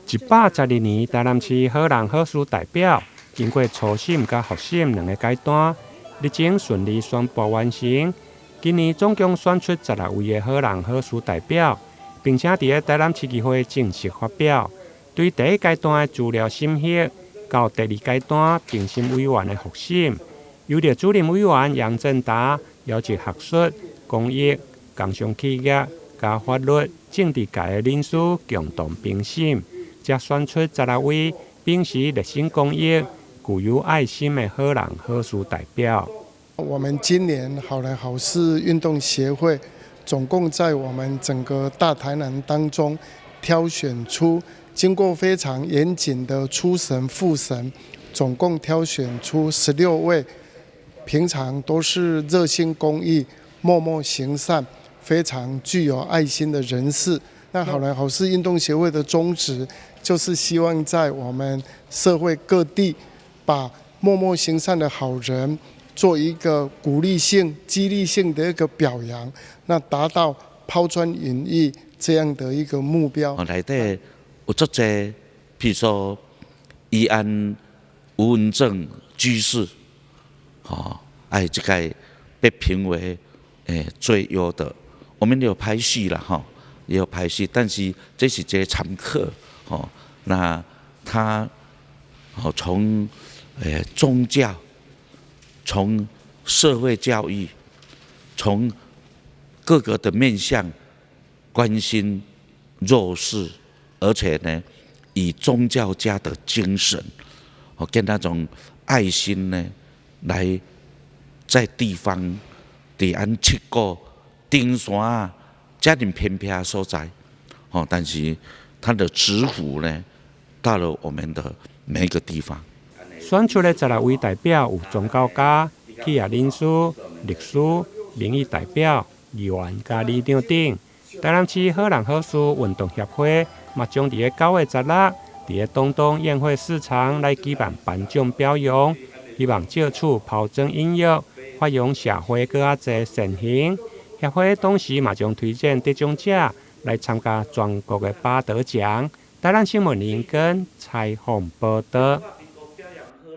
112年，台南市好人好事代表經過初審佮複審兩個階段，日前順利宣布完成。今年總共選出十六位的好人好事代表，並且佇咧台南市議會正式發表。對第一階段的資料審核，到第二階段評審委員的複審，由著主任委員楊振達邀集學術、公益、工商企業、佮法律、政治界的人士共同評審，才選出十六位秉持熱心公益、具有愛心的好人好事代表。我們今年好人好事運動協會總共在我們整個大台南當中挑選出，經過非常嚴謹的初審、複審，總共挑選出16位，平常都是熱心公益、默默行善、非常具有愛心的人士。那好人好事運動協會的宗旨，就是希望在我們社會各地，把默默行善的好人做一個鼓勵性、激勵性的一個表揚，那達到拋磚引玉這樣的一個目標。內底有足濟，譬如說，伊安吳文正居士，吼，哎，這個被評為最優的。我們有排序啦，吼，也有排序，但是這是一個參考，吼。那他哦從宗教，從社會教育，從各個的面向關心弱勢，而且呢，以宗教家的精神，哦，跟那種愛心呢，來在地方佇阮七股頂山啊，遮爾偏僻所在，哦，但是他的祝福呢，到了我們的每一個地方。選出的十六位代表有宗教家、企業人士、律師、民意代表、議員佮里長等。台南市好人好事運動協會嘛，將佇咧9月16，佇咧東東宴會市場來舉辦頒獎表揚，希望藉此拋磚引玉，發揚社會閣較濟善行。協會同時嘛，將推薦得獎者來參加全國的八德獎。台南新聞林根採訪報導。